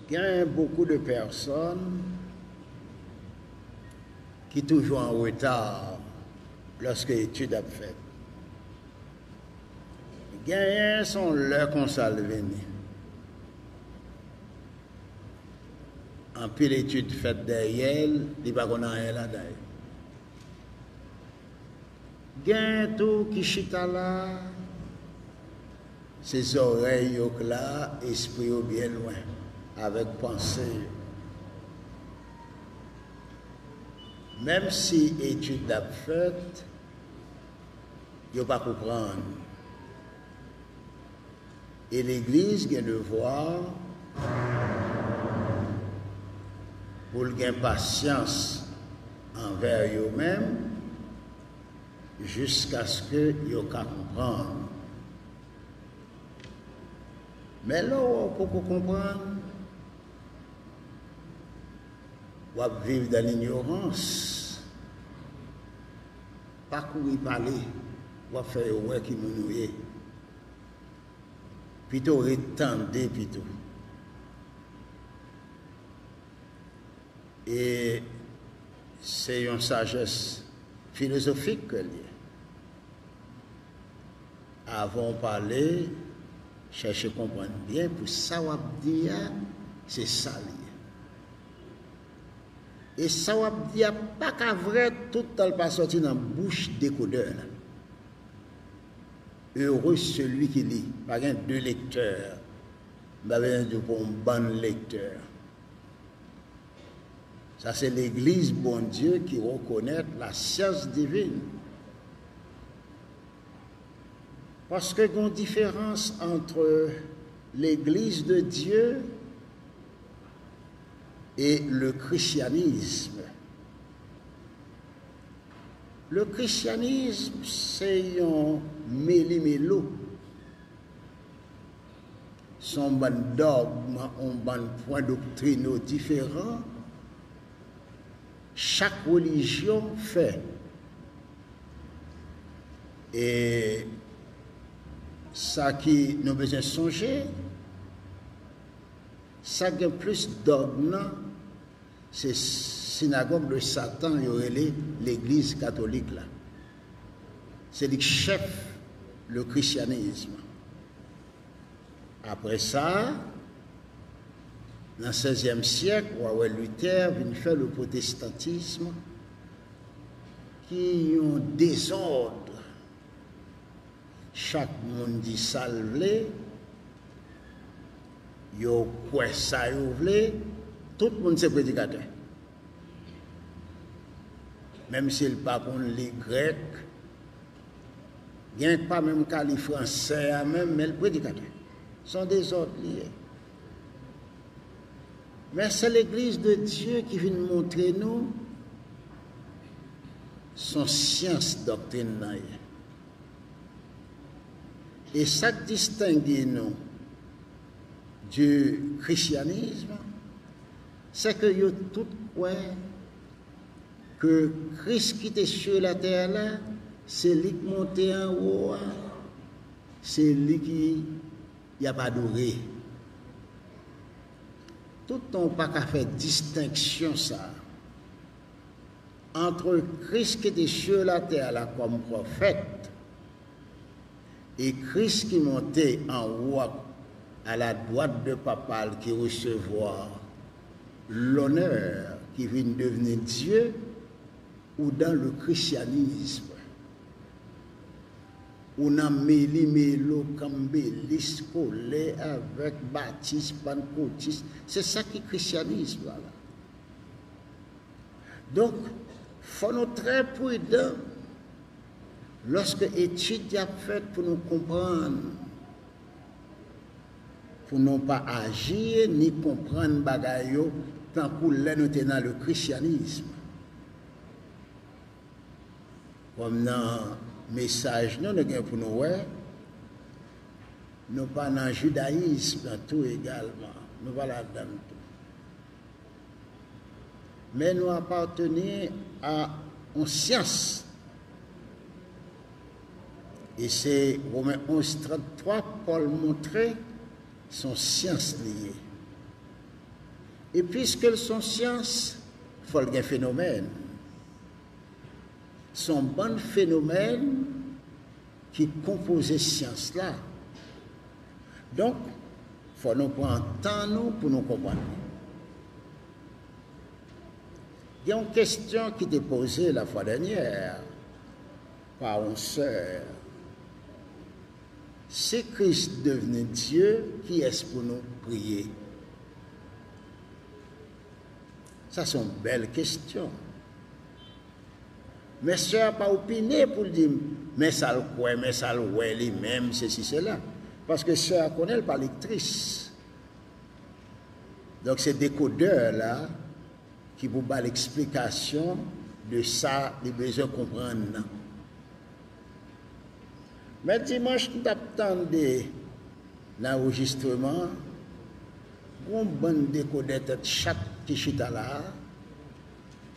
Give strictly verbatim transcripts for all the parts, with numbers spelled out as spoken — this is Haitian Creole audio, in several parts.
Gen beaucoup de personnes ki toujou an reta lòske etid ap fèt. Genyen se yon lè konsa l vini. Anpil etid fèt dèyè l, li pa konn anyen ladan yo. Gen tou ki chita la, se zòrèy yo k la, espri yo byen lwen avèk panse yo. Menm si etid ap fèt, yo pa konprann. E legliz gen devwa pou l gen pasyans anvè yo menm, jiskaske yo ka konprann. Men lè w wè w poko konprann, w ap viv dan linyorans. Pa kouri pale, w ap fè yo wè ki moun ou ye. Pito ret tande pito. E se yon sajès filozofik ke l ye. Avan w pale, chèche konprann byen pou sa w ap di a, se sa l ye. E sa w ap di a pa ka vrè toutan l pa sòti nan bouch dekodè la. Heureux celui qui lit. Pa gen de lektè. M pa bezwen di w pou yon bann lektè. Sa se legliz Bondye ki rekonèt la science divine. Paske gen yon diferans ant legliz de Dye e le christianisme. Le christianisme se yon melimelo. Se yon bann dògm, yon bann pwen doktrinal diferan. Chak relijyon fè. E sa ki nou bezwen sonje, sa gen plis dògm nan, se sinagòg de Satan yo rele legliz katolik la. Se li k chèf le christianisme. Apre sa, nan sèzyèm syèk, w a wè Luther vin fè le protestantisme, ki yon dezòd. Chak moun di sa l vle, yo kwè sa yo vle, tout moun se predikatè. Menm si l pa konn li grèk, gen k pa menm ka li fransè a menm, men l predikatè. Se yon dezòd li ye. Men se legliz de Dye ki vin montre nou se yon syans doktrin nan ye. E sa k distenge nou du christianisme, se ke yo tout kwè ke Kris ki te sur la tè la, se li k monte anwo a, se li ki y ap adore. Toutan w pa ka fè distenksyon sa a, ant Kris ki te sur la tè la kòm pwofèt e Kris ki monte anwo a la dwat de Papa l ki resevwa lonè ki vin devni Dye, ou dans le christianisme. Ou nan meli melo kanbelis kole avèk batis, pannkotis. Se sa ki krisyanis la. Donk, fò nou trè pridan lòske etid y ap fèt pou nou konprann, pou nou pa aji ni konprann bagay yo tankou lè nou te nan le christianisme. Kòm nan mesaj nou, nou gen pou nou wè, nou pa nan jidayis nan tou egalman. Nou pa ladan l tou. Men nou apateni a yon syans. E se Women onz trant twa, Pòl montre se yon syans li ye. E piske l se yon syans, fò l gen fenomèn. Se yon bann fenomèn ki konpoze syans la. Donk, fò nou pran tan nou pou nou konprann li. Gen yon kesyon ki te poze lafwa dènyè pa yon sè. Si Kris devni Dye, kiyès pou nou priye? Sa se yon bèl kesyon. Men sè a pa opine pou l di m, men sa l kwè, men sa l wè li menm, sesi, sela. Paske sè a konnen l pa lektris. Donk, se dekodè la ki pou ba l eksplikasyon de sa li bezwen konprann nan. Men dimanch, m t ap tande nan anrejistreman, gon bann dekodè tèt chat ki chita la a,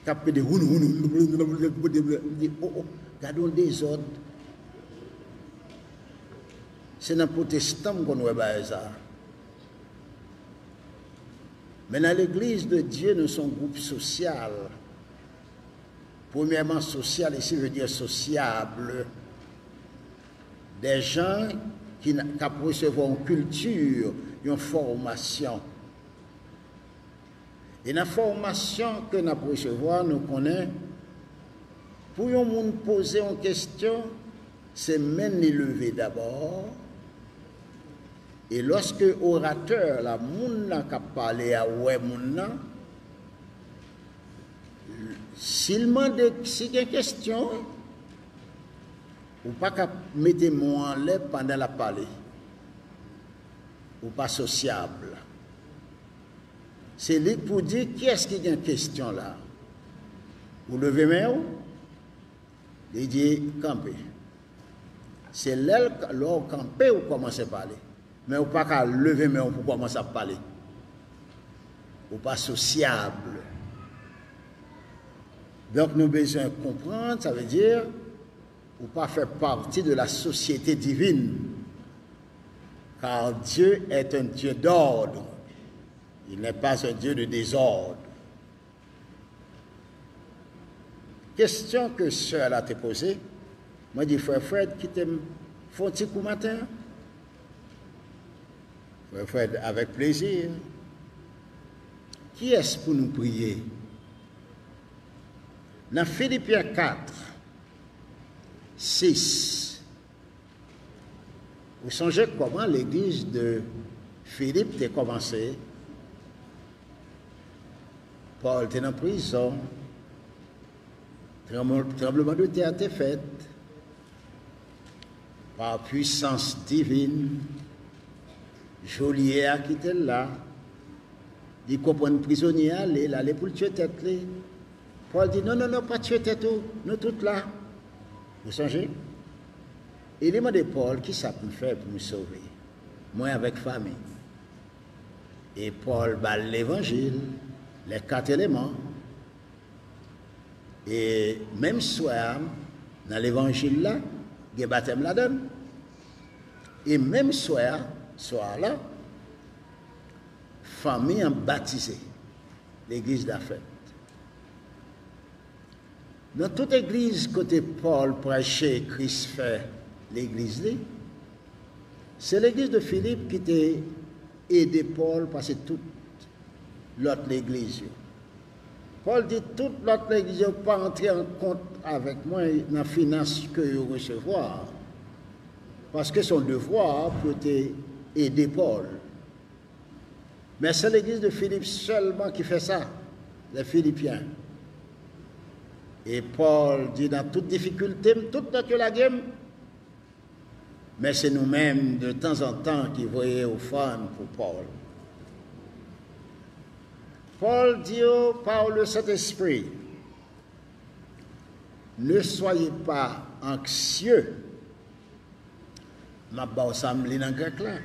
k ap pede woun, woun, woun, m di, o, o, gade yon dezòd. Se nan pwotestan m konn wè bagay sa a. Men nan legliz de Dye, nou se yon gwoup sosyal. Premyèman, sosyal isi vle di sosyab. Des gens ki n-, k ap resevwa yon kilti, yon fòmasyon. E nan fòmasyon ke n ap resevwa, nou konnen, pou yon moun poze yon kesyon, se men li leve dabò. E lòske oratè la, moun nan k ap pale a, wè moun nan, si l mande si gen kesyon, ou pa ka mete men w anlè pandan l ap pale. Ou pa sosyab. Se li k pou di kiyès ki gen kesyon la. Ou leve men w, li di kanpe. Se lè l, lè w kanpe, ou kòmanse pale. Men ou pa ka leve men w pou kòmanse ap pale. Ou pa sosyab. Donk, nou bezwen konprann, sa vle di, ou pa fè pati de la sosyete divin. Car Dieu est un Dieu d'ordre. Il n'est pas un Dieu de désordre. Kesyon ke sè la te poze, mwen di, Frè Fred, kite m fè yon ti kou maten an. Frè Fred, avèk plezi. Kiyès pou nou priye? Nan Filipyen kat, sis, ou sonje kòman legliz de Filip te kòmanse? Pòl te nan prizon. Tranblemanntè a te fèt. Pa pwisans divin, jolyè a kite l la. Li konprann prizonye a ale, l ale pou l tiye tèt li. Pòl di, non, non, non, pa tiye tèt ou, nou tout la. Ou sonje? E li mande Pòl, kisa pou m fè pou m sove? Mwen avèk fanmi. E Pòl ba l levanjil, les quatre éléments. E menm swè a, nan levanjil la, gen batèm ladan l. E menm swè a, swa la, fanmi an batize. Legliz la fèt. Nan tout legliz kote Pòl preche, Kris fè legliz li, se legliz de Filip ki te ede Pòl pase tout lòt legliz yo. Pòl di, tout lòt legliz yo pa antre an kont avèk mwen nan finans ke yo resevwa, paske se yon devwa pou yo te ede Pòl. Men se legliz de Filip sèlman ki fè sa, les Philippiens. E Pòl di, nan tout difikilte m, tout lòt yo lage m, men se nou menm, de tanzantan, ki voye ofrann pou Pòl. Pòl di yo, par le Saint-Esprit, ne soyez pas anxieux. M ap ba w sa m li nan grèk la.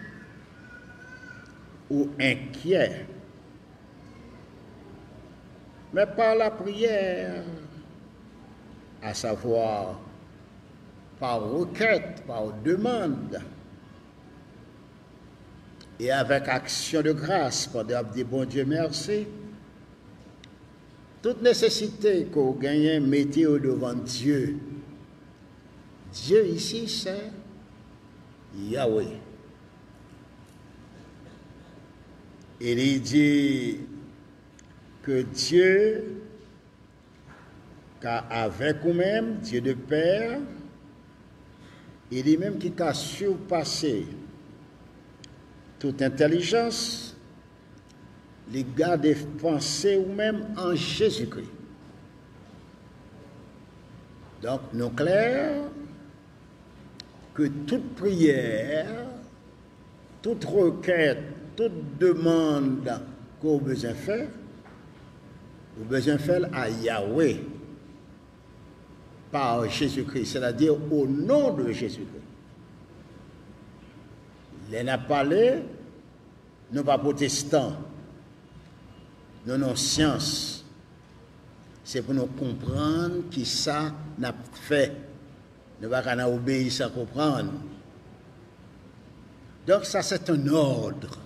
Ou enkyè. Men par la prière, à savoir par requête, par demande, et avec action de grâce, pandan w ap di Bondye mèsi, Tout nesesite ke w genyen, mete yo devan Dye. Dieu ici, c'est Yahweh. E li di ke Dye ka avèk ou menm, Dye de pè, e li menm ki ka sipase tout entèlijans, li gade panse ou menm an Jezikri. Donk, nou klè ke tout priyè, tout rekèt, tout demann ke w bezwen fè, ou bezwen fè l a Yahweh, par Jésus-Christ, c'est-à-dire au nom de Jésus-Christ. Lè n ap pale, nou pa pwotestan, nou nan syans. Se pou nou konprann ki sa n ap fè. Nou pa ka nan obeyi san konprann. Donc, ça, c'est un ordre.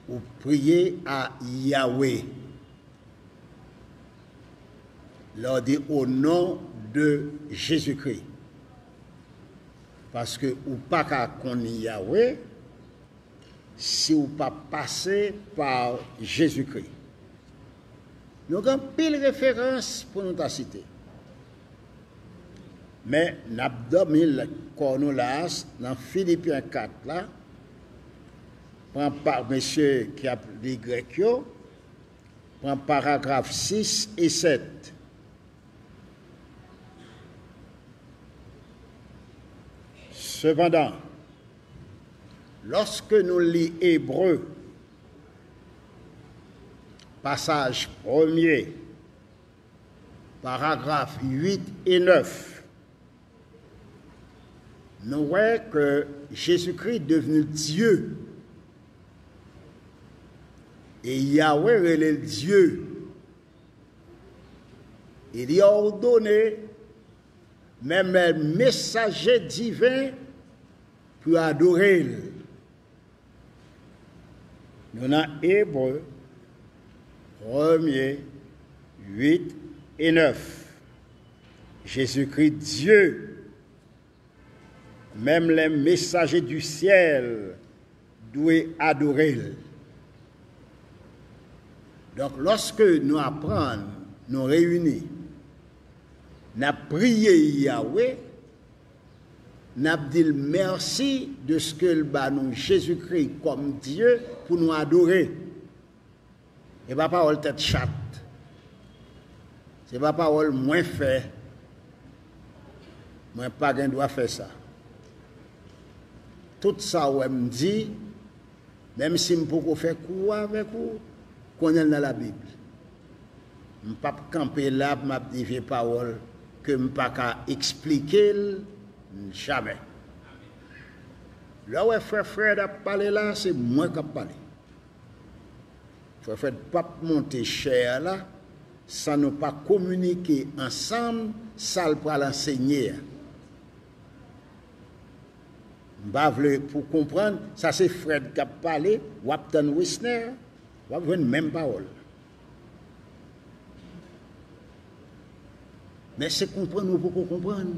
Ou priye a Yahweh. Lè w di au nom de Jésus-Christ. Paske ou pa ka konn Yahweh si w pa pase pa Jezikri. Nou gen anpil referans pou nou ta site. Men n ap dòmi kò nou la nan Filipyen kat la, pran pa mesye ki ap li grèk yo, pran paragraf sis e sèt. Sepandan, lòske nou li Ebre, pasaj premye, paragraf uit e nèf, nou wè ke Jezikri devni Dye. E Yahweh rele l Dye. E li òdone menm lè mesaje diven pou adore l. Nou nan Ebre, premye, uit e nèf. Jezikri Dye, menm lè mesaje di syèl dwe adore l. Donk, lòske nou aprann, nou reyini, n ap priye Yahweh, n ap di l mèsi dèske l ba nou Jezikri kòm Dye pou nou adore. E pa pawòl tèt chat. Se pa pawòl mwen fè. Mwen pa gen dwa fè sa. Tout sa w wè m di, menm si m poko fè kou avèk ou, konnen l nan Labib. M p ap kanpe la pou m ap di vye pawòl ke m pa ka eksplike l jamè. Lè w wè frè Fred ap pale la, se mwen k ap pale. Frè Fred p ap monte chè a la san nou pa kominike ansanm sa l pral ansenye a. M pa vle pou w konprann, sa se Fred k ap pale, w ap tann Wisner, w ap jwenn menm pawòl. Men se konprann ou poko konprann.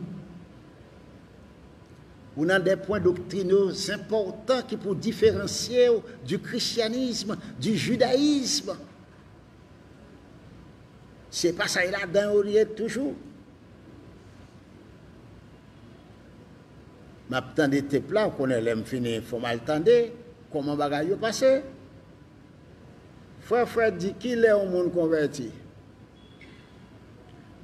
Ou nan de pwen doktrinè enpòtan ki pou diferansye w du christianisme, du judaïsme. Se pa sa y ladan yo li ye toujou. M ap tande tep la, ou konnen lè m fini fò m al tande kòman bagay yo pase. Frè Fred di, kilè yon moun konvèti?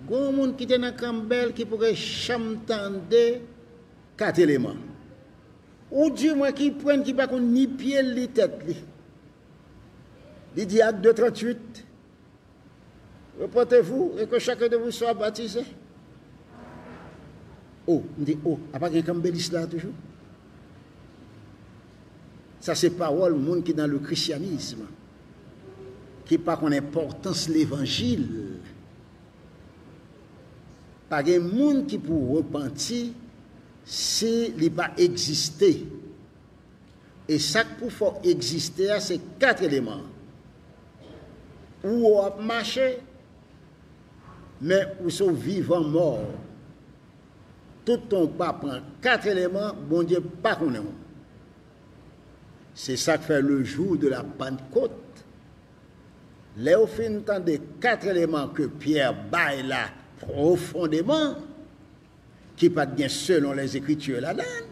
Gon moun ki te nan Kanmbèl ki poko janm tande kat eleman. Ou di mwen ki prann ki pa konn ni pye l ni tèt li. Li di Actes deux trente-huit, repentez-vous et que chacun de vous soit baptisé. O, m di, o, apa gen kanbelis la toujou? Sa se pawòl moun ki nan le christianisme, ki pa konn enpòtans levanjil. Pa gen moun ki pou repanti si li pa egziste. E sa k pou fè w egziste a, se kat eleman. ou w ap mache, men ou se w vivan mò. Toutan w pa pran kat eleman, Bondye pa konnen w. Se sa k fè le jour de la Pentecôte, lè w fin tande kat eleman ke Pyè bay la pwofondeman, ki pa t gen selon Lèzekriti ladan l.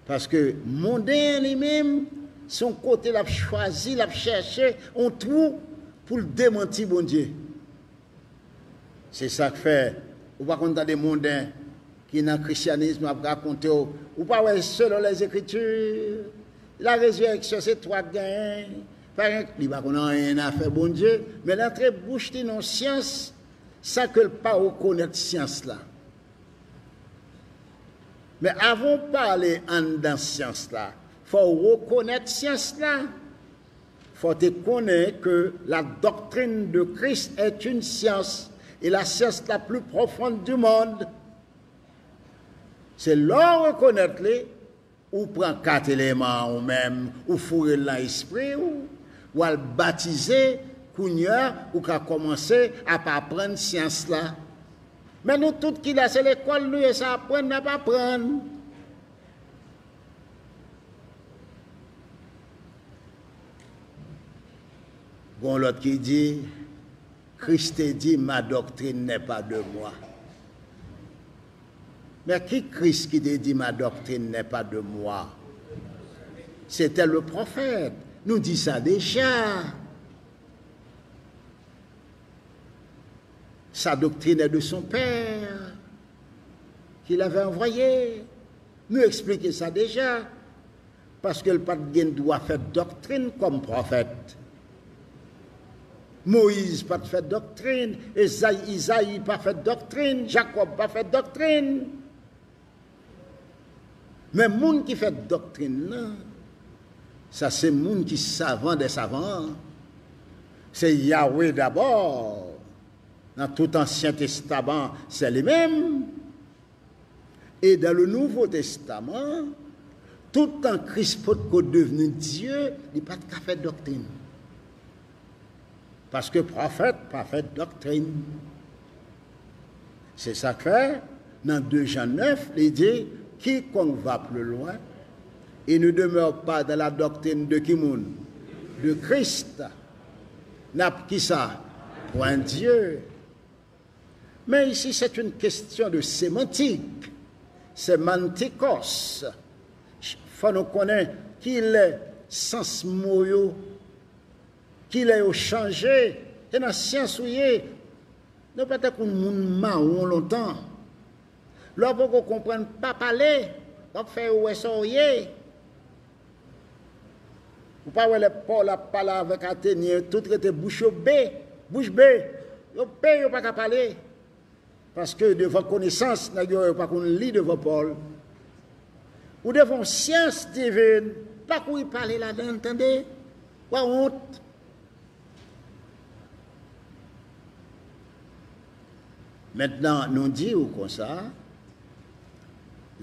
Paske monden an li menm, se yon kote l ap chwazi, l ap chèche yon twou pou l demanti Bondye. Se sa k fè ou pa konn tande monden ki nan krisyanis ap rakonte w, ou pa wè selon Lèzekriti, la rezirèksyon se twa k genyen, pa gen, li pa konn anyen nan afè Bondye, men l antre bouch li nan syans san ke l pa rekonèt syans la. Men avan w pale anndan syans la, fò w rekonèt syans la. Fò w te konnen ke la doctrine de Christ est une science, et la science la plus profonde du monde. Se lè w rekonèt li, ou pran kat eleman an ou menm, ou foure l nan espri w, w al batize, kounye a, ou ka kòmanse ap aprann syans la. Men nou tout ki la, se lekòl nou ye, se aprann n ap aprann. Gon lòt ki di, Christ te di, ma doctrine n'est pas de moi. Men ki Kris ki te di, ma doctrine n'est pas de moi? C'était le prophète. Nou di sa deja. Sa doctrine est de son Père, qu'il avait envoyé. Nou eksplike sa deja. Paske l pa t gen dwa fè doktrin kòm pwofèt. Moyiz pa t fè doktrin, Ezayi, Izayi pa fè doktrin, Jakòb pa fè doktrin. Men moun ki fè doktrin nan, sa se moun ki savan dè savan an. Se Yawe dabò. Nan tout Ansyen Testaman, se li menm. E dans le Nouveau Testament, toutan Kris potko devni Dye, li pa t ka fè doktrin. Paske pwofèt pa fè doktrin. Se sa k fè, nan de Jan nèf, li di, quiconque va plus loin et ne demeure pas dans la doctrine de ki moun? De Christ. N ap kisa? Point Dieu. Men isi, c'est une question de sémantique. Semantikòs. Fò nou konnen kilè sans mo yo, kilè yo chanje. Se nan syans ou ye. Nou pa tankou moun mawon lontan. Lè w poko konprann, pa pale. W ap fè yo wè sa w ye. Ou pa wè lè Pòl ap pale avèk Atenyen, tout rete bouch yo be, bouch be. Yo be, yo pa ka pale. Paske devan konesans, nèg yo, yo pa konn li devan Pòl. Ou devan yon syans divin, pa kouri pale ladan l, tande. W a wont. Mentnan, nou di w konsa,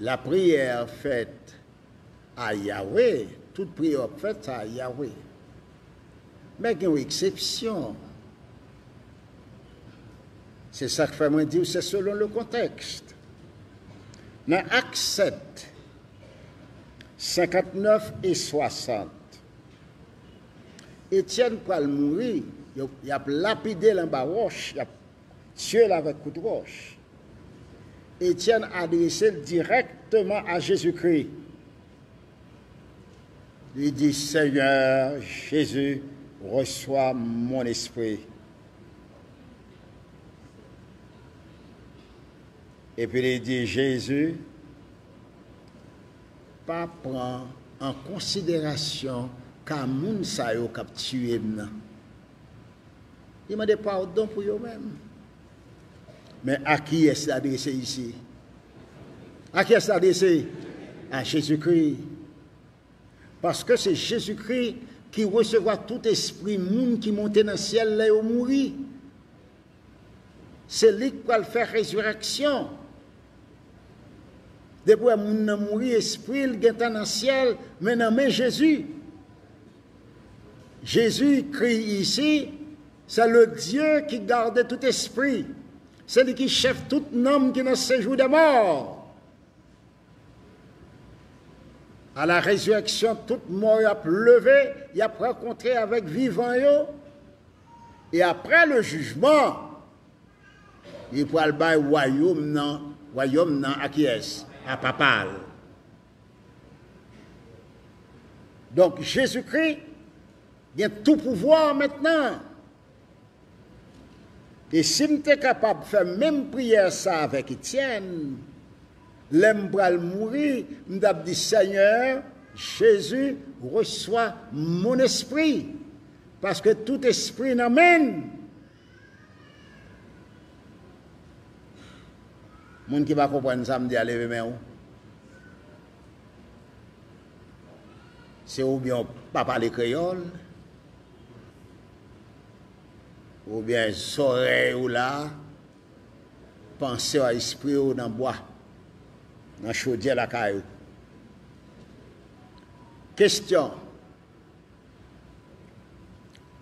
lapriyè fèt a Yawe, tout priyè w ap fèt, se a Yawe. Men gen yon eksepsyon. Se sa k fè mwen di w, se selon le contexte. Nan Ak sèt, senkantnèf e swasant, Etyèn pral mouri, yo, y ap lapide l anba wòch, y ap tiye l avèk kout wòch. Etyèn adrese l dirèkteman a Jezikri. Li di, Seigneur Jésus, reçois mon esprit. Epi li di, Jezi, pa pran an konsiderasyon ka moun sa yo k ap tiye m nan. Li mande padon pou yo menm. Men a kiyès l adrese isi? A kiyès l adrese? A Jezikri. Paske se Jezikri ki resevwa tout espri moun ki monte nan syèl lè yo mouri. Se li k pral fè rezirèksyon. Depi w wè moun nan mouri, espri l gentan nan syèl, men nan men Jezi. Jezi kri isi, C'est le Dieu qui garde tout esprit. Se li ki chèf tout nanm ki nan séjour des morts. À la résurrection, tout mò yo ap leve, y ap rankontre avèk vivan yo. E apre le jijman, li pral bay wayòm nan, wayòm nan a kiyès? A papa l. Donk, Jezikri gen tou pouvwa mentnan. E si m te kapab fè menm priyè sa avèk Etyèn, lè m pral mouri, m t ap di, Seigneur, Jésus, reçois mon esprit, paske tout espri nan men l. Moun ki pa konprann sa m di a, leve men w. Se oubyen w pa pale kreyòl, oubyen zòrèy ou la, panse w a espri w nan bwa, nan chodyè lakay ou. Kesyon.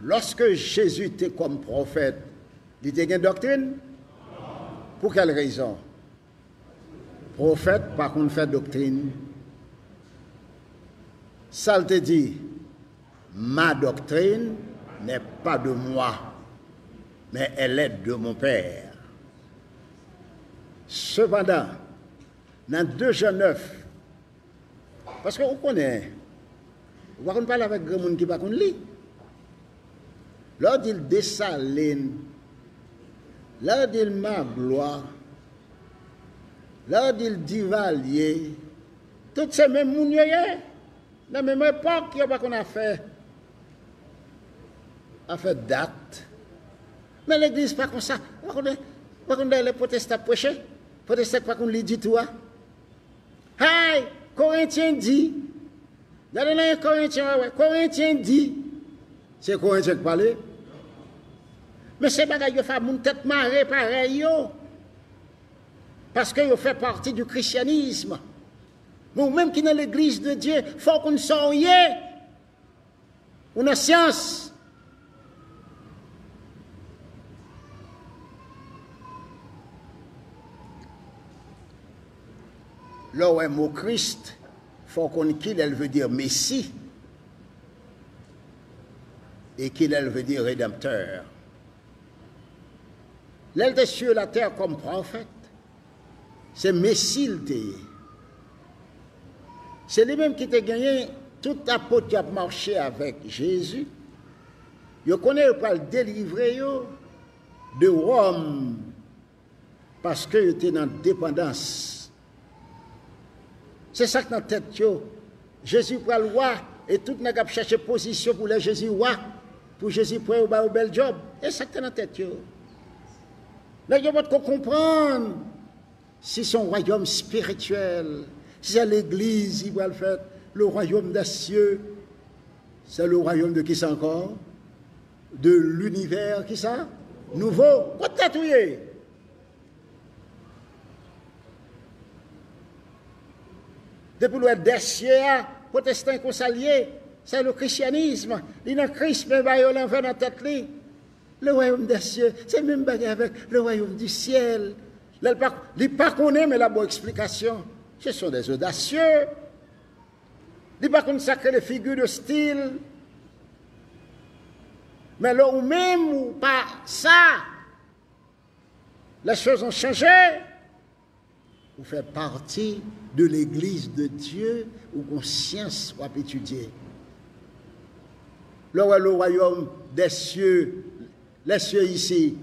Lòske Jezi te kòm pwofèt, li te gen doktrin? Pou kèl rezon? Pwofèt pa konn fè doktrin. Sa l te di, Ma doctrine n'est pas de moi, mais elle est de mon Père. Sepandan, nan de Jan nèf, paske ou konnen, ou pa konn pale avèk granmoun ki pa konn li. Lè w di l Desalin, lè w di l Maglwa, lè w di l Divalye, tout se menm moun yo ye. Nan menm epòk, yo pa konn afè, afè dat. Men legliz pa konsa. Ou pa konn, ou pa konn dayè lè pwotestan ap preche, pwotestan ki pa konn li ditou a. Hey, Korentyen di. Gade nan Korentyen, w a wè. Korentyen di. Se Korentyen k pale. Men se bagay yo fè a moun tèt mare parèy yo. Paske yo fè pati du christianisme. Men ou menm ki nan legliz de Dye, fò w konn sa w ye. Ou nan syans. Lè w wè mo Kris, fò w konn kilè l vle di Mesi e kilè l vle di Redanmtè. Lè l te sur la tè kòm pwofèt, se Mesi l te ye. Se li menm ki te genyen tout apot yo ap mache avèk Jezi. Yo konnen yo pral delivre yo de Wòm paske yo te nan depandans. Se sa k nan tèt yo. Jezi pral wa, e tout nèg ap chèche pozisyon pou lè Jezi wa, pou Jezi pran yo ba yo bèl djòb. E sa k te nan tèt yo. Nèg yo potko konprann si se yon wayòm espirityèl, si se legliz ki pral fèt, le royaume des cieux, c'est le royaume de kisa ankò? De l'univers kisa? Nouvo. Kot tèt ou ye? Depi w wè dèsye a, pwotestan konsa l ye, se le christianisme. Li nan Kris, men ba yo lanvè nan tèt li. Le royaume des cieux, se menm bagay avèk le royaume du ciel. Lè l pa, li pa konnen, men l ap ba w eksplikasyon. Ce sont des audacieux. Li pa konn sa k rele figure de style. Men lè ou menm ou pa sa, les choses ont changé. Ou fè pati de legliz de Dye, ou gon syans w ap etidye. Lè w wè le royaume des cieux, les cieux ici,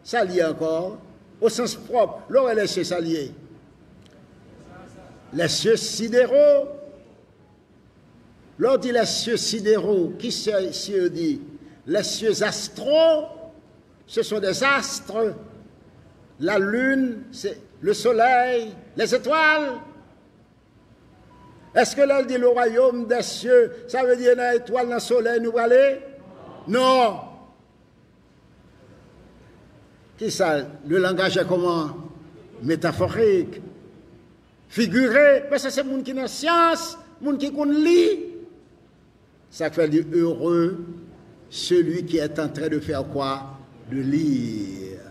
sa l ye ankò? O sans pwòp, lè w wè les cieux, sa l ye? Les cieux sidéraux. Lè w di les cieux sidéraux, ki cieux yo di? Les cieux astraux, ce sont des astres. La lune, c'est le soleil, les étoiles. Èske lè l di le royaume des cieux, sa vle di nan etwal, nan solèy nou prale? Non. Kisa? Le langage est comment? Métaphorique. Figire. Men sa se moun ki nan syans, moun ki konn li. Sa k fè l di heureux Celui qui est en train de faire quoi? De lire.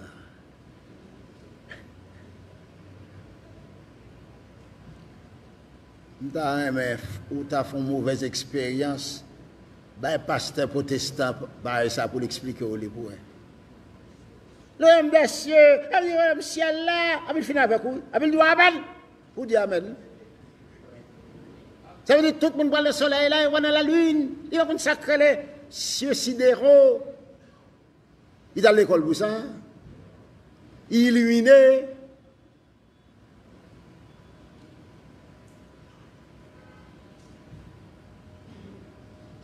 M ta renmen ou ta fè yon movèz eksperyans, bay pastè pwotestan parèy sa pou l eksplike w li pou wè. Royaume des cieux, epi royaume syèl la, epi l fin avèk ou, epi l di w amèn. Ou di amèn. Sa vle di tout moun pral nan solèy la, yo pral nan lalin. Li pa konn sa k rele cieux sidéraux. Li t al lekòl pou sa. Li ilimine.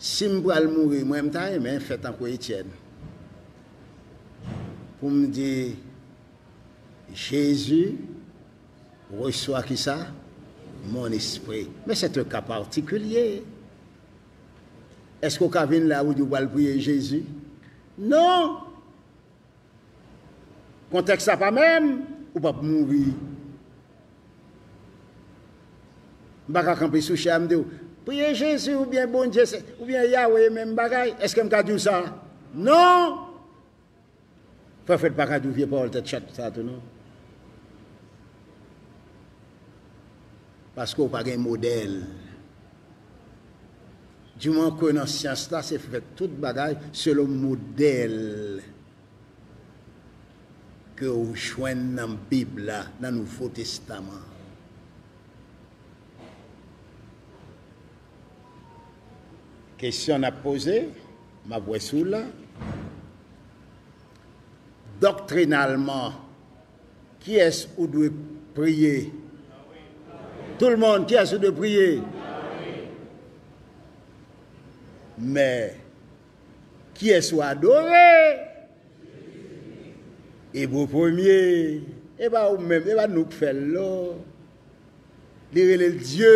Si m pral mouri, mwen, m ta renmen fè tankou Etyèn. Pou m di, Jezi, reswa kisa? Mon esprit. Men se te ka patikilye. Èske w ka vin la ou di w pral priye Jezi? Non! Kontèks la pa menm, ou p ap mouri. M pa ka kanpe sou chè a, m di w, priye Jezi oubyen Bondye, se, oubyen Yawe, menm bagay. Èske m ka di w sa? Non! Frè Fred pa ka di w vye pawòl tèt chat sa tou non. Paske w pa gen modèl. Di moman ke nan syans la, se fè tout bagay selon modèl ke w jwenn nan Bib la, nan Nouvo Testaman. Kesyon n ap poze, m ap wè si w la. Doktrinalman, kiyès ou dwe priye? Tout le monde, kiyès ou dwe priye? Men, kiyès ou adore? Ebre premye. E pa ou menm, e pa nou k fè l non. Li rele l Dye,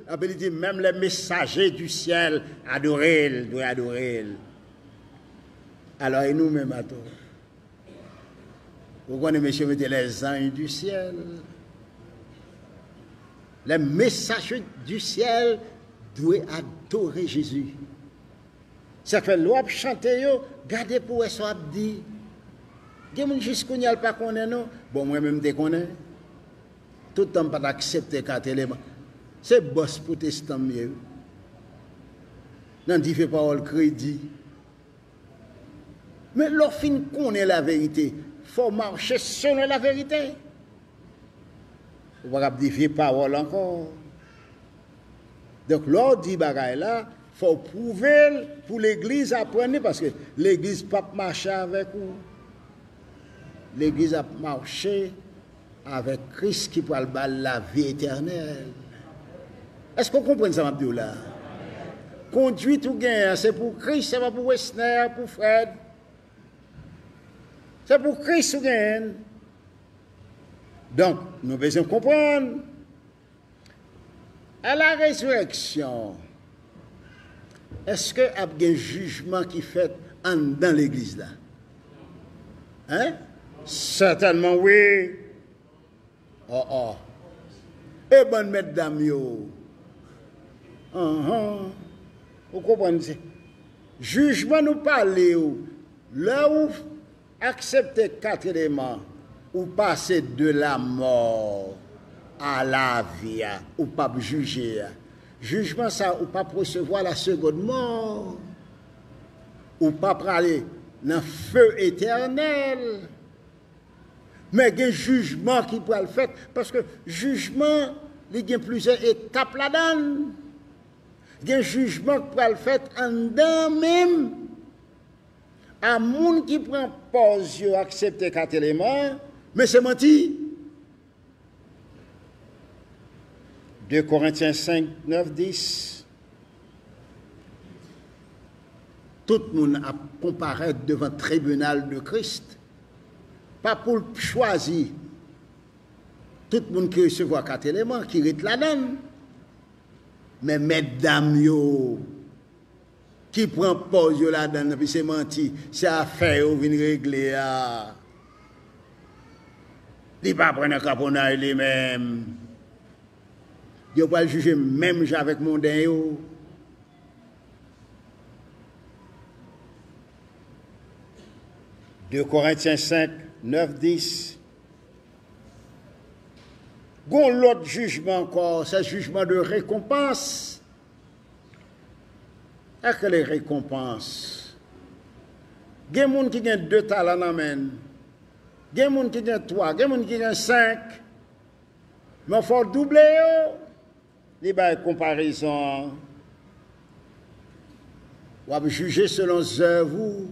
epi li di, menm les messagers du ciel adore l, dwe adore l. Alò, e nou menm atò? Ou konnen mesye mete les anges du ciel. Les messagers du ciel dwe adore Jezi. Sa k fè lè w ap chante yo, gade pou w wè sa w ap di. Gen moun jis kounye a l pa konnen non. Bon, mwen menm m te konnen. Tout tan m pa t aksepte kat eleman. Se bòs pwotestan m ye wi. Nan di vye pawòl kredi. Men lè w fin konnen laverite, fò w mache selon laverite. Ou pa kab di vye pawòl ankò. Donk, lè w di bagay la, fò w pwouve l pou legliz aprann li, paske legliz p ap mache avèk ou. Legliz ap mache avèk Kris ki pral ba l lavi etènèl. Èske w konprann sa m ap di w la? Kondwit ou genyen an, se pou Kris, se pa pou Wesner, pou Fred. Se pou Kris ou genyen l. Donk, nou bezwen konprann. A la rezirèksyon, èske ap gen jijman ki fèt anndan legliz la? Hein? Sètènman wi. Oh, oh. E bann mètdam yo? Anhan. Ou konprann se jijman nou pale yo. Lè ou aksepte kat eleman, ou pase de la mort à la vie a, ou p ap jije a. Jijman sa, ou p ap resevwa la seconde mort. Ou p ap prale nan feu éternel. Men gen jijman ki pral fèt, paske jijman, li gen plizyè etap ladan l. Gen jijman k pral fèt anndan menm a moun ki pran pòz yo aksepte kat eleman, men se manti. De Korentyen senk, nèf, dis. Tout moun ap konparèt devan tribinal de Kris. Pa pou l chwazi tout moun ki resevwa kat eleman, ki ret ladan l. Men mètdam yo, ki pran pòz yo ladan l, epi se manti, se afè yo vin regle a. Li pa pran nan kaponnay li menm. Yo pral jije menm jan avèk monden yo. De Korentyen senk, nèf, dis. Gon lòt jijman ankò, se jijman de rekonpans. Sa k rele rekonpans? Gen moun ki gen de talan nan men l. Gen moun ki gen twa, gen moun ki gen senk. Men fò w double yo. Li bay konparezon an. W ap jije selon zèv ou.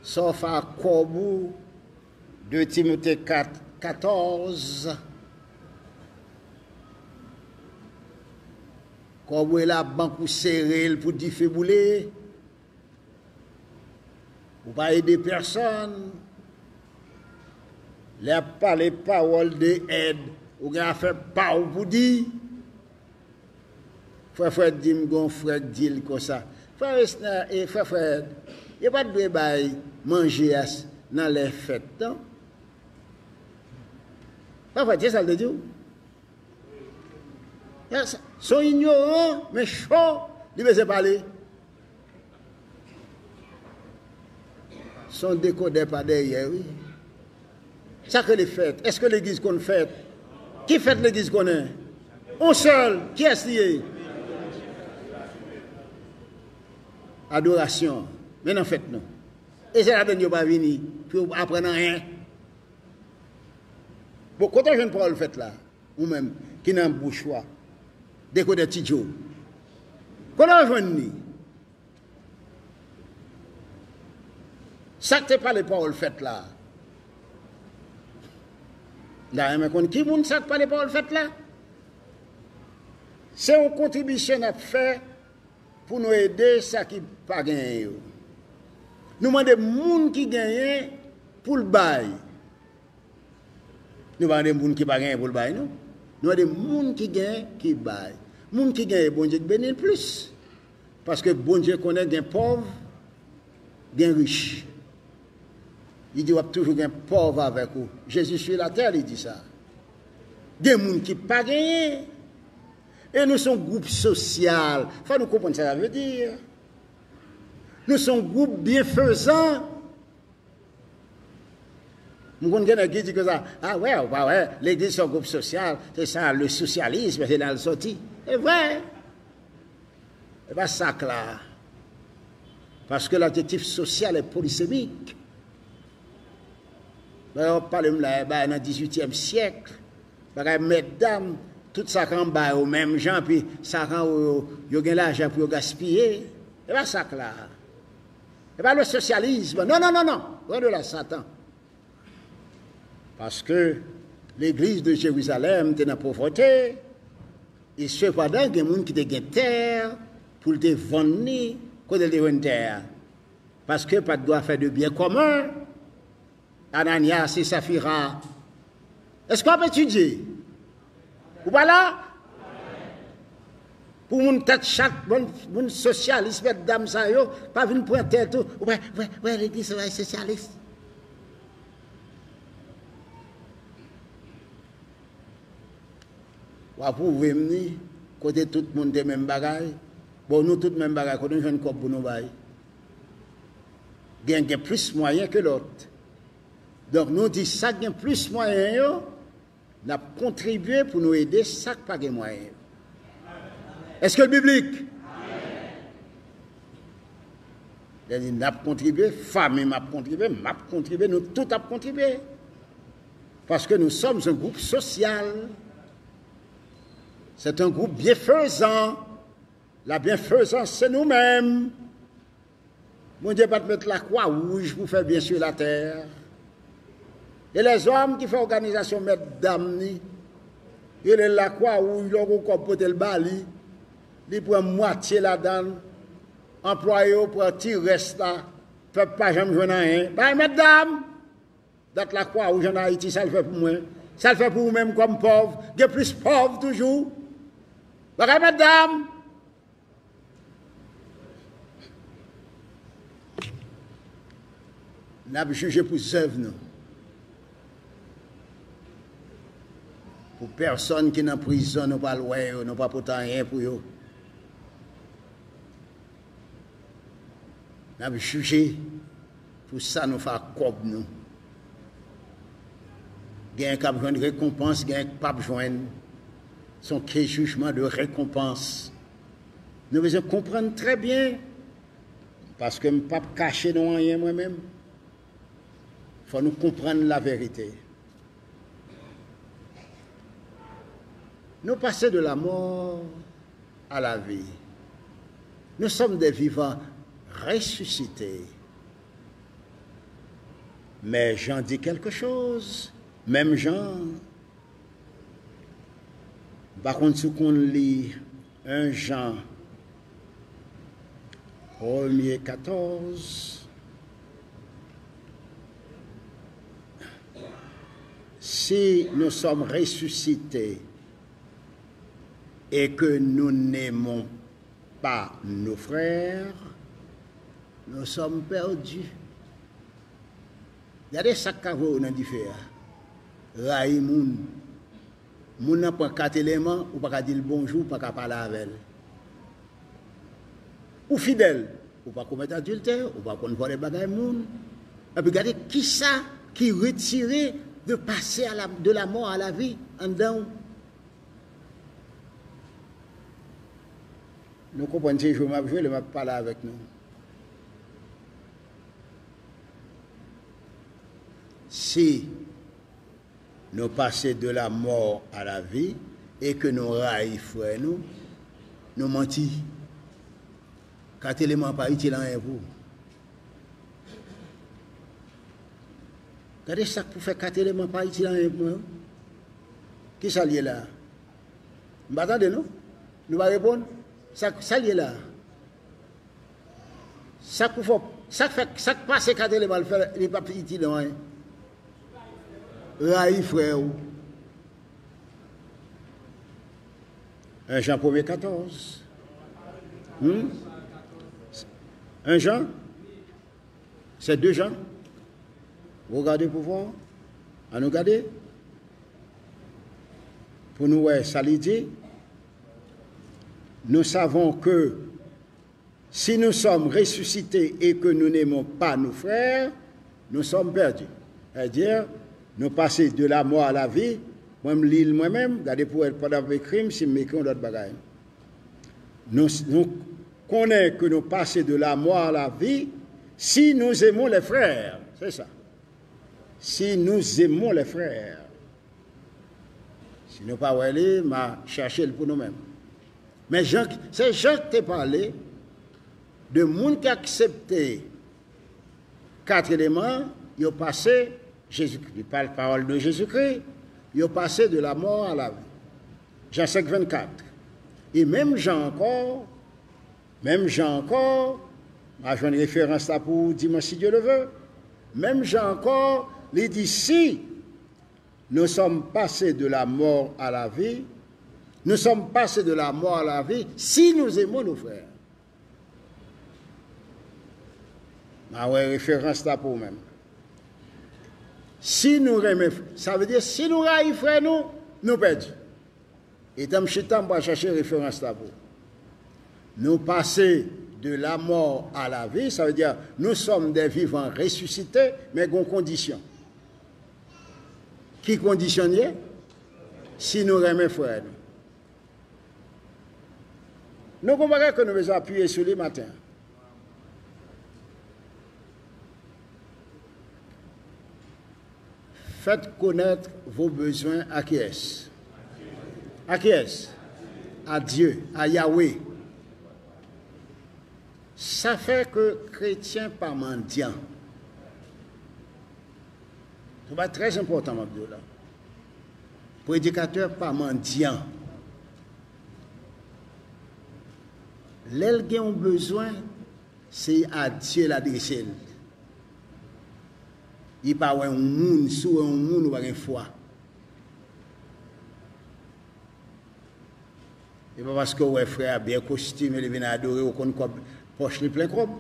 Sa w fè ak kòb ou. De Timote kat, katòz. Kòb ou e labank ou sere l pou dife boule. Ou pa ede pèsonn. Lè y ap pale pawòl de èd, ou gen afè pa w pou di. Frè Frèd di m gon frè k di l konsa. Frè Resner e frè Frèd, yo pa t dwe bay manje a s-, nan lè fèt, non. Frè Frèd, se sa l te di w? Yes. Se yon inyoran, men cho, li bezwen pale. Se yon dekodè pa dèyè, wi. Sa k rele fèt? Èske legliz konn fèt? Ki fèt legliz konnen? Yon sèl. Kiyès li ye? Adorasyon. Men nan fèt nou. E se ladann yo pa vini pou yo aprann anyen. Bon, kote w jwenn pawòl fèt la? Ou menm ki nan bouch ou a, dekodè Ti Djo. Kote w jwenn li? Sa k te pale pawòl fèt la? M ta renmen konn ki moun sa k pale pawòl fèt la. Se yon kontribisyon n ap fè pou nou ede sa ki pa genyen yo. Nou mande moun ki genyen pou l bay. Nou pa mande moun ki pa genyen pou l bay, non. Nou mande moun ki genyen ki bay. Moun ki genyen, Bondye k beni l plis. Paske Bondye konnen gen pòv, gen rich. Li di w ap toujou gen pòv avèk ou. Jezi sou latè, li di sa. Gen moun ki pa genyen. E nou se yon gwoup sosyal. Fò nou konprann sa sa vle di. Nou se yon gwoup byenfezan. M konn gen nèg ki di konsa, a wè, ou pa wè, legliz se yon gwoup sosyal, se sa, le socialisme, se la l soti. Se vre. E pa sa k la. Paske ladjektif sosyal e polisemik. Bagay w ap pale m la, e bagay nan dizuityèm syèk. Bagay mètdam, tout sa k anba yo menm jan, epi sa k anwo yo, yo gen lajan pou yo gaspiye. E pa sa k la. E pa le sosyalism. Non, non, non, non. Loin de là, Satan. Paske legliz de Jerizalèm te nan povrete, e sepandan, gen moun ki te gen tè pou l te vann li, kote l te jwenn tè a? Paske pa t gen afè de byen komen. Ananyas e Safira. Èske w ap etidye? Ou pa la? Pou moun tèt chat, moun, moun sosyalis, mètdam sa yo, pa vin pran tèt ou. Ou wè, wè, wè, legliz sa yo sosyalis. W ap pwouve m ni, kote tout moun te menm bagay. Bon, nou tout menm bagay, kote nou jwenn kòb pou nou bay? Gen, gen plis mwayen ke lòt. Donk, nou di sa k gen plis mwayen yo, n ap kontribye pou nou ede sa k pa gen mwayen yo. Èske l biblik? Lè n di n ap kontribye, fanmi m ap kontribye, m ap kontribye, nou tout ap kontribye. Paske nou sòm yon gwoup sosyal. Se yon gwoup byenfezan. La byenfezans, se nou menm. Bondye pa t met lakwa wouj pou fè byen sou latè. E lèzòm ki fè òganizasyon mètdam ni, rele l lakwa wouj, lè w gon kòb pote l ba li, li pran mwatye ladan l, anplwaye yo pran ti rès la, pèp pa janm jwenn anyen. Bay mètdam! Dat lakwa wouj ann Ayiti, sa l fè pou mwen? Sa l fè pou ou menm kòm pòv? Gen plis pòv toujou. Bagay mètdam! N ap jije pou zèv nou. Pou pèsonn ki nan prizon, nou pa l wè yo, nou pa pote anyen pou yo. N ap jije pou sa nou fè ak kòb nou. Genyen k ap jwenn rekonpans, genyen k p ap jwenn. Se yon ke jijman de rekonpans. Nou bezwen konprann trè byen, paske m p ap kache nou anyen mwen menm. Fò nou konprann laverite. Nous passer de la mort à la vie. Nous sommes des vivants ressuscités. Mais Jean dit quelque chose. Menm Jan, m pa konn si w konn li, un Jean, premier quatorze. Si nous sommes ressuscités et que nous n'aimons pas nos frères, nous sommes perdus. Gade sa k ka voye w nan dife a. Rayi moun. Moun nan pran kat eleman, ou pa ka di l bonjou, ou pa ka pale avè l. Ou fidèl, ou pa komèt adiltè, ou pa konn vòlè bagay moun. Epi gade kisa ki retire de pase a la, de la mò a la vi anndan w. Nou konprann se jwe m ap jwe lè m ap pale avèk nou. Si nou pase de la mò a la vi e ke nou rayi frè nou, nou manti. Kat eleman pa itil anyen pou ou. Gade sa k pou fè kat eleman pa itil anyen pou mwen. Kisa l ye la? M pa tande non. Nou pa reponn. Sa, sa l ye la? Sa k pou fè, sa k fè, sa k pase kat eleman l fè, li p ap itil anyen. Rayi frè w. Un Jean premier quatorze. Hmm? Un Jean? C'est deux Jean. Regardez pour voir. Ann nou gade. Pou nou wè sa li di. Nous savons que si nous sommes ressuscités et que nous n'aimons pas nos frères, nous sommes perdus. C'est-à-dire, nou pase de la mò a la vi, mwen m li l mwen menm, gade pou wè pandan m ekri m, si m ekri yon lòt bagay. Nou, nou konnen ke nou pase de la mò a la vi, si nous aimons les frères. Se sa. Si nous aimons les frères. Si nou pa wè li, m a chache l pou nou menm. Men Jan, se Jan ki te pale de moun ki aksepte kat eleman, yo pase Jezikri, li pale pawòl de Jezikri, yo pase de la mò a la vi. Jan senk vennkat. E menm Jan ankò, menm Jan ankò, m a jwenn referans la pou dimanch, si Dye le ve. Menm Jan ankò, li di, si nous sommes passés de la mort à la vie, nous sommes passés de la mort à la vie si nous aimons nos frères. M a wè referans la pou ou menm. Si nou renmen, sa vle di, si nou rayi frè nou, nou pèdi. Etan m chita, m pral chache referans la pou ou. Nou pase de la mò a la vi, sa vle di, nous sommes des vivants ressuscités, men gon kondisyon. Ki kondisyon l ye? Si nou renmen frè nou. Nou gon bagay ke nou bezwen apiye sou li maten an. Faites connaître vos besoins à qui est? À qui est? À Dieu, à Yahweh. Sa fè ke kretyen pa mandyan. Se yon bagay trè enpòtan m ap di w la. Predikatè pa mandyan. Lè l gen yon bezwen, se a Dye l adrese l. Li pa wè yon moun, si w wè yon moun, ou pa gen fwa. E pa paske w wè frè a byen kostime, li vin adore, ou konn kòb pòch li plen kòb.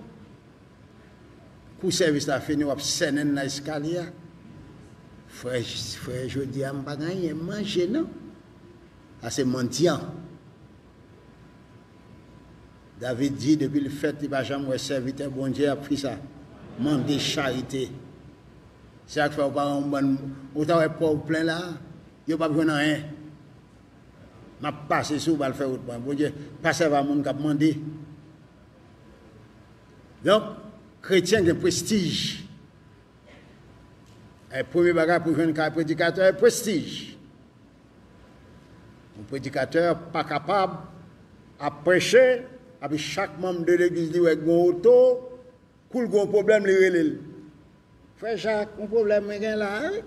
Kou sèvis la fini, w ap sènen nan eskalye a. Frè, frè, jodi a m pa gen anyen manje non. Sa se mandyan. David di, depi l fèt, li pa janm wè sèvitè Bondye ap fè sa. Mande charite. Se sa k fè w pa wè yon bann, ou ta wè pòv plen la, yo p ap jwenn anyen. M ap pase sou w, m al fè wout mwen. Bondye pa sèvi a moun k ap mande. Donk, kretyen gen prestij. E premye bagay pou jwenn kay predikatè, prestij. Yon predikatè pa kapab ap preche, epi chak manm de legliz li wè gen yon oto, kou l gen yon pwoblèm, li rele l. Frè Jak, yon pwoblèm mwen gen la, wi.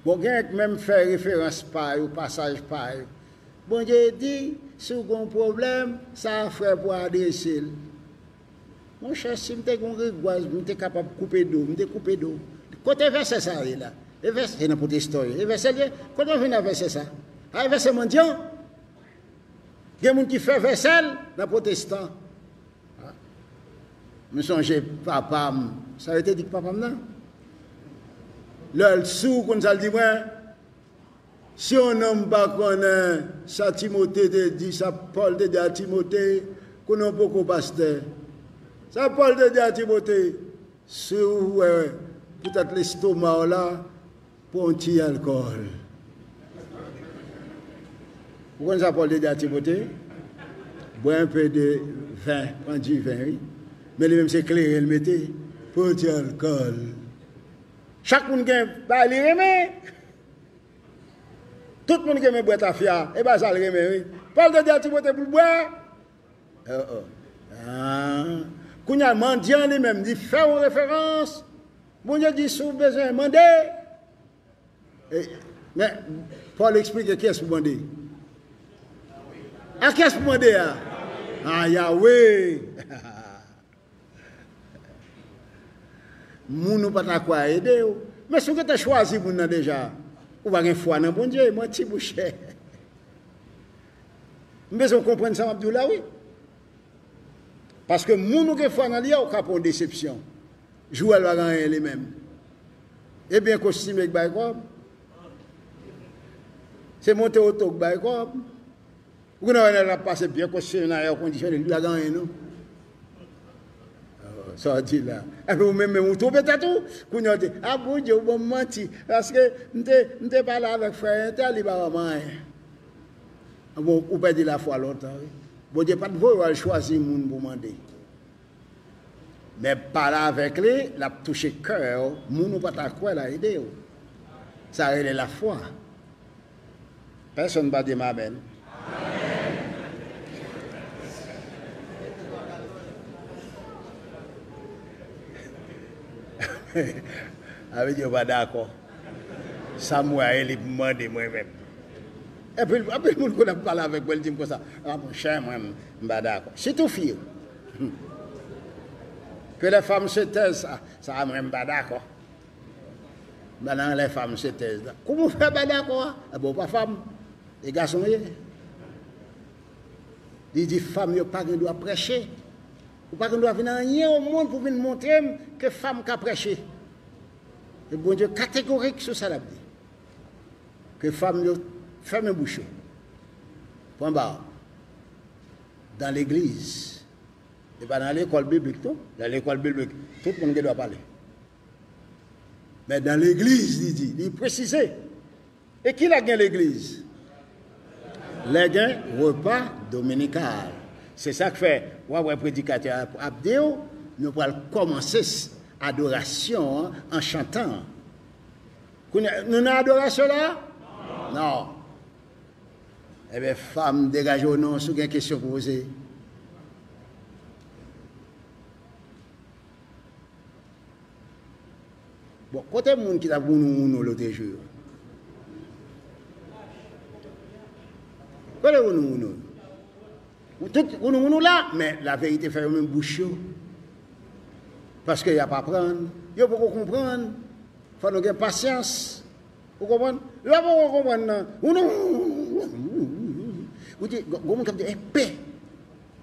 Bon, gen k menm fè referans pa yo, pasaj pa yo. Bondye di, si w gen yon pwoblèm, sa a frè pou adrese l. Monchè, si m te gen yon rigwaz, m te kapab koupe do, m te koupe do. Kote vèsè sa a ye la? E vèsè, se nan pwotestan yo. E vèsè l ye? Kote w jwenn nan vèsè sa? A, e vèsè mandyan. Gen moun ki fè vèsè l nan pwotestan. M sonje papa m, sa yo te di k papa m nan? Lè l sou, konn sa l di mwen? Si yon nonm pa konnen sa Timote te di, sa Pòl te di a Timote, konnen w poko pastè. Sa Pòl te di a Timote, si w wè poutèt lestoma w la, pran yon ti alkòl. Ou konn sa Pòl te di a Timote? Bwè enpe de ven, pran diven, wi. Men li menm se kleren l mete, pran yon ti alkòl. Chak moun gen bagay li renmen. Tout moun ki renmen bwè tafya, e bagay sa l renmen, wi. Pòl te di a Timote pou l bwè. Oh, oh. Ah. Kounye a, mandyan li menm, li fè yon referans. Bondye di, si w bezwen, mande. E, men, Pòl eksplike kiyès pou mande. A kiyès pou mande a? A Yawe. Moun ou pa ta kwè a ede w. Men si w gentan chwazi moun nan deja, ou pa gen fwa nan Bondye, manti bouche. M bezwen w konprann sa m ap di w la, wi. Paske moun ou gen fwa nan li a, ou ka pran yon desepsyon. Jwèl pa gen anyen li menm. E byen kostime k bay kòb. Se monte oto k bay kòb. Ou konnen wè nèg la ap pase byen kostime nan èkondisyone, li pa gen anyen non. Oh, sa w di la. Epi ou menm, menm ou twonpe tèt ou. Kounye a w di, a Bondye, ou ban m manti. Paske m te, m te pale avèk frè entèl, li pa ban m anyen. Bon, ou pèdi lafwa lontan, wi. Bondye pa t voye w al chwazi moun pou mande. Men pale avèk li, l ap touche kè w. Moun ou pa ta kwè la ede w. Sa rele lafwa. Pèsonn pa di m amèn. Sa vle di yo pa dakò. Sa m wè a, e li pou mande mwen menm. Epi, anpil moun konn ap pale avèk mwen, li di m konsa, a monchè, mwen, m pa dakò. Sitou fi yo. Que les femmes se taisent, sa, sa, mwen, m pa dakò. M pa nan les femmes se taisent la. Kouman w fè pa dakò a? Ebyen, ou pa fanm. E gason w ye. Li di fanm yo pa gen dwa preche. Ou pa gen dwa vin anyen o mond pou vin montre m ke fanm ka preche. E Bondye kategorik sou sa l ap di. Ke fanm yo fèmen bouch yo. Pran ba w. Dan legliz. E pa nan lekòl biblik, non. Nan lekòl biblik, tout moun gen dwa pale. Men dan legliz, li di, li presize. E kilè gen legliz? Lè gen repa dominikal. Se sa k fè, w ap wè predikatè a ap di w, nou pral kòmanse s-, adorasyon an an chantan. Kounye a, nou nan adorasyon la? Non. Ebyen, fanm, degaje w non, si w gen kesyon pou poze. Bon, kote moun ki t ap wounou wounou lòt jou yo? Kote wounou wounou? Tout wounou wounou la, men laverite fè yo menm bouch yo. Paske y ap aprann, yo poko konprann. Fò nou gen pasyans. Ou konprann? Lè w poko konprann nan, wounou, ou di, gwo moun k ap di, enpe.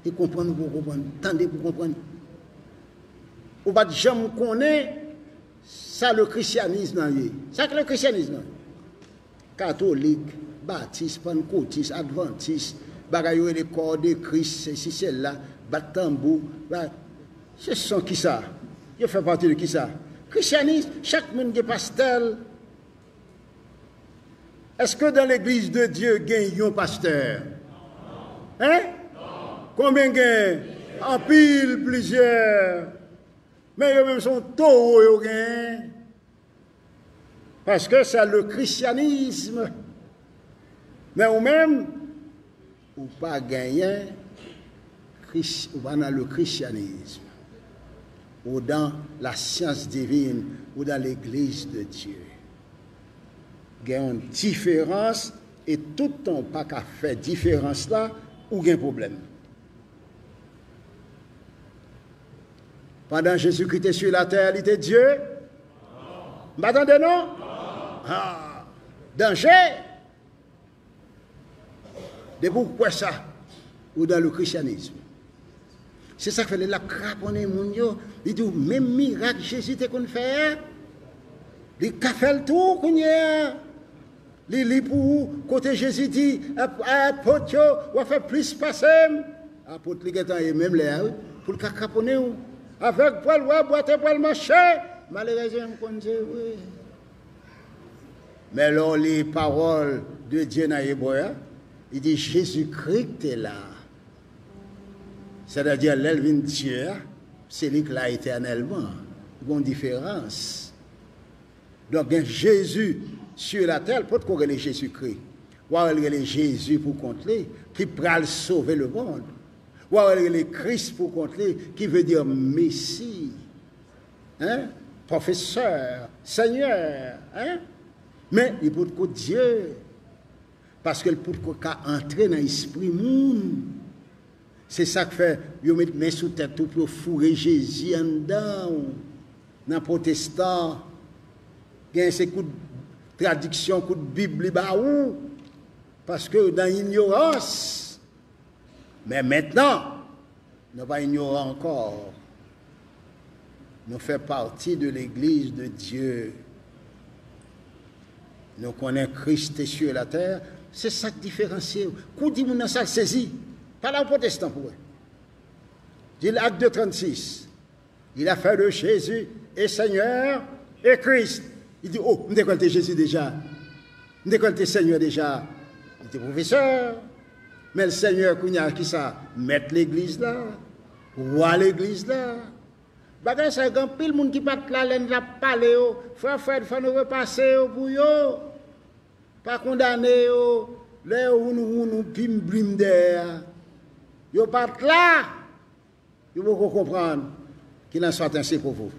E konprann ou poko konprann, tande pou konprann. Ou pa t janm konnen sa le christianisme nan ye. Sa k le christianisme nan ye? Katolik, batis, pannkotis, advantis, bagay yo rele kò de Kris, sesi, sela, bat tanbou, ba-, Se son kisa? Yo fè pati de kisa? Krisyanis, chak moun gen pastè l. Èske dans l'église de Dieu gen yon pastè? Hein? Konbyen gen? Anpil, plizyè. Men yo menm se yon towo yo gen. Paske se le christianisme. Men ou menm, ou pa genyen, ou pa nan le christianisme. Ou dans la science divine, ou dans l'église de Dieu. Gen yon diferans, e toutan ou pa ka fè diferans la, ou gen pwoblèm. Pandan Jezikri te sou latè, li te Dye? M pa tande non? Ah, danje! Depi w kwè sa, ou dans le christianisme. Se sa k fè lè l ap kraponnen moun yo, li di w menm mirak Jezi te konn fè a, li ka fè l tou kounye a. Li li pou ou kote Jezi di apot yo, w a fè plis pase m. Apot li gentan ye menm lè a wi, pou l ka kraponnen w. Avèg pral wè, bwate pral mache. Malerèzman m konn se vre. Men lè w li pawòl de Dye nan Ebre a, li di Jezikri k te la. Sètadi lè l vin Dye a, se li k la etènèlman. Gon diferans. Donk gen Jezi sou latè, l potko rele Jezikri. W a wè l rele Jezi pou kont li, ki pral sove lemonn. W a wè l rele Kris pou kont li, ki vle di Mesi. Hein? Pwofesè, Senyè, hein? Men li potko Dye. Paske l potko ka antre nan espri moun. Se sa k fè yo met men sou tèt ou pou yo foure Jezi anndan w. Nan pwotestan, gen se kout tradiksyon, kout Bib li ba ou, paske w nan inyorans. Men mentnan, nou pa inyoran ankò. Nou fè pati de legliz de Dye. Nou konnen Kris te sou latè. Se sa k diferansye w. Kou di moun nan sa, l sezi. Pale a yon pwotestan pou wè. Di l Ak de trannsis. Il a fait de Jésus et Seigneur et Christ. Li di, oh, m te kwè l te Jezi deja. M te kwè l te Senyè deja. Li te pwofesè. Men l Senyè kounye a, kisa? Mèt legliz la. Wa legliz la. Bagay sa yo, gen anpil moun ki pa t la lè n t ap pale yo. Frè Fred, fò nou repase yo pou yo. Pa kondane yo. Lè yo woun woun ou pim blim dèyè a. Yo pa t la. Yo poko konprann ki nan sòtan se povo.